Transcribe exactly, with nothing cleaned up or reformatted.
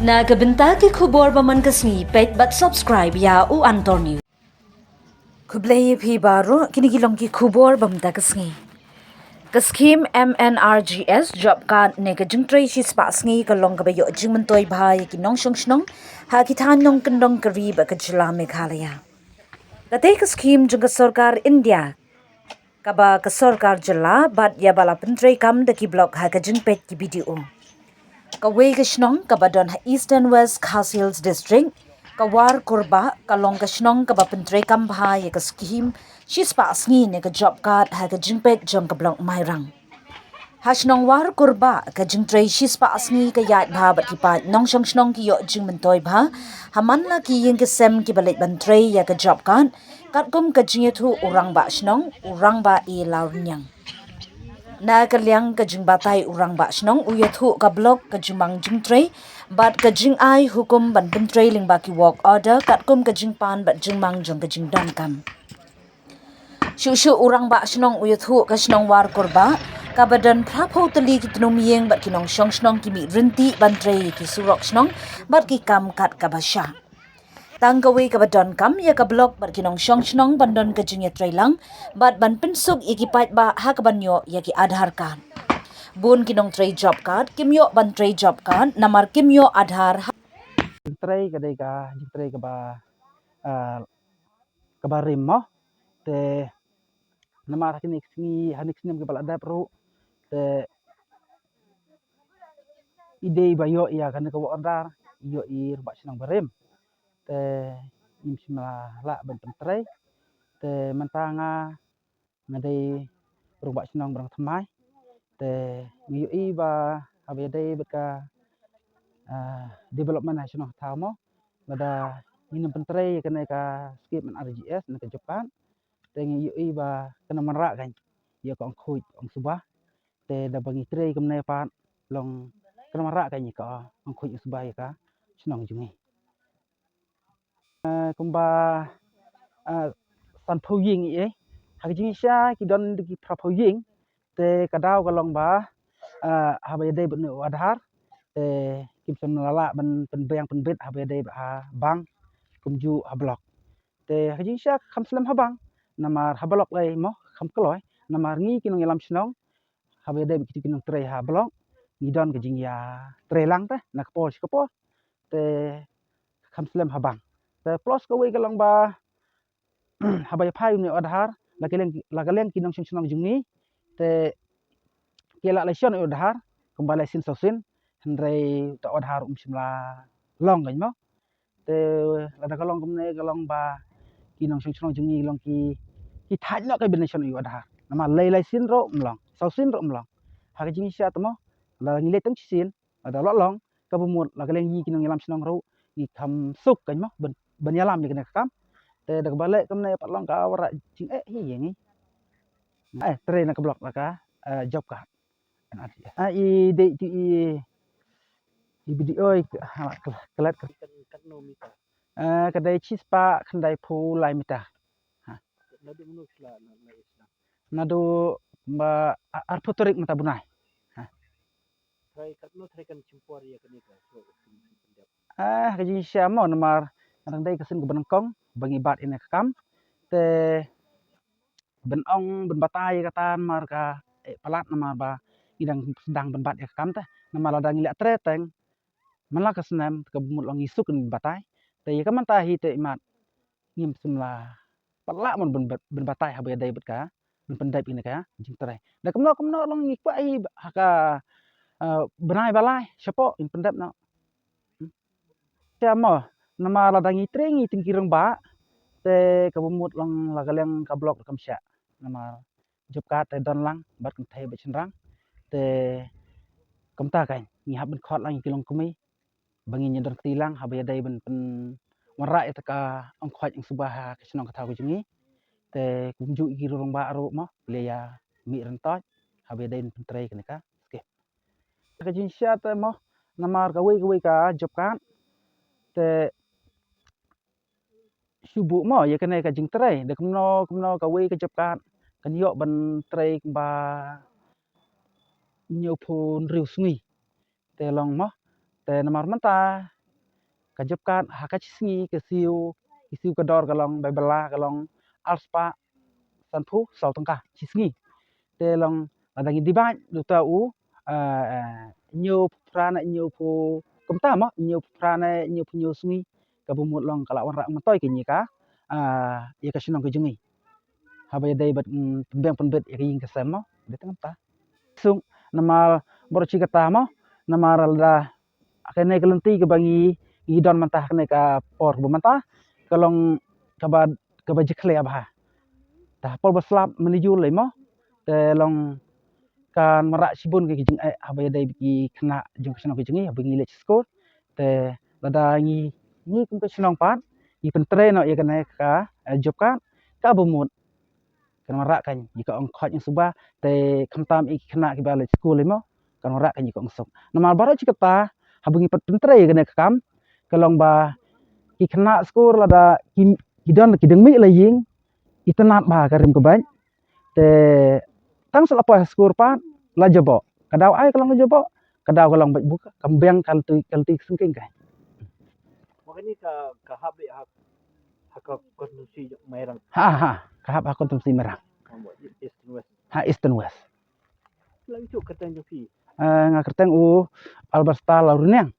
Na ka bynta ki khubor ba man ka sngi, peit bad subscribe ïa u Antor News. Khublei ïa phi baroh, kine ki long ki khubor ba mynta ka sngi. Ka skhim M N R G S job card ne ka jingtrei shispah sngi ka long kaba ïoh jingmyntoi bha ïa ki nongshong shnong ha ki thaiñ nongkyndong ka ri bad ka jylla Meghalaya. Katei ka skhim jong ka sorkar India, kaba ka sorkar jylla bad ïa ba la pyntreikam da ki block ha ka jingpeit ki B D O. Kawei ka shnong kaba don ha Eastern West Khasi Hills District, ka War Kurbah, ka long ka shnong kaba pyntreikam bha ïa ka skhim shispah sngi ne ka job card ha ka jingpeit jong ka block Mairang. Ha shnong War Kurbah, ka jingtrei shispah sngi ka ïaid bha bad ki paid nongshong shnong ki ïoh jingmyntoi bha ha man la ki ïing ki sem kiba leit ban trei ïa ka job card, katkum ka jingïathuh u rangbah shnong, u Rangbah E. Lawrniang. Na ka liang ka jingbatai, u rangbah shnong u ïathuh ka block, ka jingmang jingtrei bad ka jingai hukum ban pyntrei lyngba ki work order katkum ka jingpan bad jingmang jong ka jingdonkam. Shuh shuh u rangbah shnong u ïathuh ka shnong War Kurbah kaba don phraphew tylli ki tnum ïing bad ki nongshong shnong ki mih rynti ban trei ïa ki surok shnong bad ki kam kat kaba shah. Tang kawei kaba donkam ïa ka block bad ki nongshong shnong ban don ka jingïatreilang bad ban pynsuk ïa ki paidbah ha kaban ïoh ïa ki Aadhaar card. Bun ki nongtrei job card kim ïoh ban trei job card namar kim ïoh Aadhaar. Jingtrei ka dei ka jingtrei kaba, ah, kaba rim mo. Te namar ha kine ki sngi, ha kine ki snem kiba la dep ruh, te i dei ba ïoh ïa kane ka work order, ïoh i rangbah shnong barim. Te ngim shym la lah ban pyntrei. Te mynta nga, nga dei rangbah shnong ba dang thymmai. Te nga ïohi ba haba ïadei bad ka, ah, development ha shnong ha thaw mo, lada ngin ym pyntrei ïa kane ka skhim M N R G S ne ka job card, te nga ïohi ba kan ym wanrah kein ïa ka ong khuid ong suba. Te da ba ngi trei kumne pat long kan ym wanrah kein ïa ka ong khuid ong suba ïa ka shnong jong ngi. Eh, kumba, eh, sanphew ïing, eh, ha ka jingshisha ki don da ki phraphew ïing. Te ka daw ka long ba, eh, haba ïadei bad une u Aadhaar, te kim shym la lah ban pynbiang pynbit haba ïadei bad ha bank kumjuh ha block. Te ha ka jingshisha kham slem ha bank, namar ha block lei mo kham kloi, namar ngi ki nongïalam shnong haba ïadei bad kito ki nongtrei ha block, ngi don ka jingïatreilang te na ka por sha ka por. Te kham slem ha bank. Te plus kawei ka long ba haba ïaphai une u Aadhaar, la ka liang, la ka liang ki nongshong shnong jong ngi, te ki la leit shon u Aadhaar kumba lai sien saw sien, hynrei uta u Aadhaar um shym la long kein mo. Te lada ka long kumne ka long ba ki nongshong shnong jong ngi long ki, ki thait noh ka ban leit shon u Aadhaar. Namar lai lai sien ruh um long, saw sien ruh um long. Ha ka jingshisha te mo, lada ngi leit tang shisien, lada la long, kaba mut la ka liang ngi ki nongïalam shnong ruh ngi kham suk kein mo ban, ban ïalam ïa kane ka kam. Te da kaba leh kumne pat long ka wanrah jingeh hi ïa ngi. Eh, trei na ka block la ka, eh, job card. Ah, i dei tu i, i B D O i, ha, klet ka. Kan, kan no mita. Eh, ka dei shispah khyndai phew lai mita. Ha. Naduh mano sla, na, na sla. Naduh ba, a-, arphew tarik mynta bnai. Ha. Trai kat no trai kan chimpor ïa kane ka, so, kin, kin, kin dep. Ah, ka jingshisha mo namar, nga dang dei ka sien kaba nyngkong ba ngi bat ïa kane ka kam. Te ban ong ban batai ïa kata namar ka, eh, palat namar ba ngi dang sdang ban bat ïa ka kam te. Namar lada ngi leh tre teng man la ka snem te kaba mut long ngi suk ban batai. Te ïa ka mynta hi te imat ngim shym la pat lah mon ban, ban, ban batai haba ïadei bad ka ban pyndep ïa kane ka jingtrei. Da kumno kumno long ngi kwah hi ha ka, eh, bnai ba lai shapoh ngin pyndep noh. Sha mo, namar lada ngi trei ngi teng ki rangbah, te kaba mut long la ka liang ka block ruh kam shah. Namar job card te don lang bad kynthei bad shynrang. Te kumta kein ngi hap ban khot lang ïa ki longkmie ba ngin ïa don kti lang haba ïadei ban pynwanrah ïa kata ka ong khuid ong suba ha ka shnong ka thaw ka jong ngi. Te kumjuh ïa ki rangbah ruh mo, ki la ïa mih ryntoi haba ïadei ban pyntrei kane ka skhim. Ka jingshisha te mo, namar kawei kawei ka job card te shu buh mo ïa kane ka jingtrei, da kumno kumno kawei ka job card kan ïoh ban trei kumba hynñiew phew hynriew sngi. Te long mo, te namar mynta ka job card ha ka shi sngi ka siew, ka siew ka dor ka long, ba bylla ka long ar spah sanphew saw tyngka shi sngi. Te long lada ngi divide da uta u, ah, hynñiew phra ne hynñiew phew kumta mo, hynñiew phra ne hynñiew phew hynñiew sngi, kaba mut long ka la wanrah myntoi ka ïa ka, ah, ïa ka shnong ka jong ngi. Haba ïadei bad, mm, pynbiang pynbit ïa ka ïing ka sem mo, dei tang kumta. Suk, namar baroh shi katta mo, namar lada kane ka lynti kaba ngi, ngi don mynta ha kane ka por kaba mynta, ka long kaba, kaba jingkhleh bha. Te ha por ba slap mynta jur lei mo, te long kan wanrah shibun ki jingeh haba ïadei bad ki khynnah jong ka shnong ka jong ngi, haba ngi leit skul. Te lada ngi, ngi kum ka shnong pat, ngi pyntrei noh ïa kane ka, eh, job card, kaba mut kan wanrah kan ïa ka ong khot ïa suba, te khamtam ïa ki khynnah kiba leit skul lei mo, kan wanrah kan ïa ka ong suk. Namar baroh shi katta, haba ngi pat pyntrei ïa kane ka kam, ka long ba ki khynnah skul lada ki, ki don ki dang mih la ïing, itynnad bha ka rim ka beit. Te tang shu la poi ha skul pat la jaboh. Ka daw ai ka long la jaboh, ka daw ka long beit buk, kam biang ka lynti, ka lynti syngkien kai. Wa kane ka, ka hap beit ha, ha ka konstituensi Mairang. Ha, ha, ka hap ha konstituensi Mairang. Ha, Eastern West. Ha, Eastern West. Lang chu kyrteng jong phi? Eh, nga kyrteng u Alberta Lauriniang.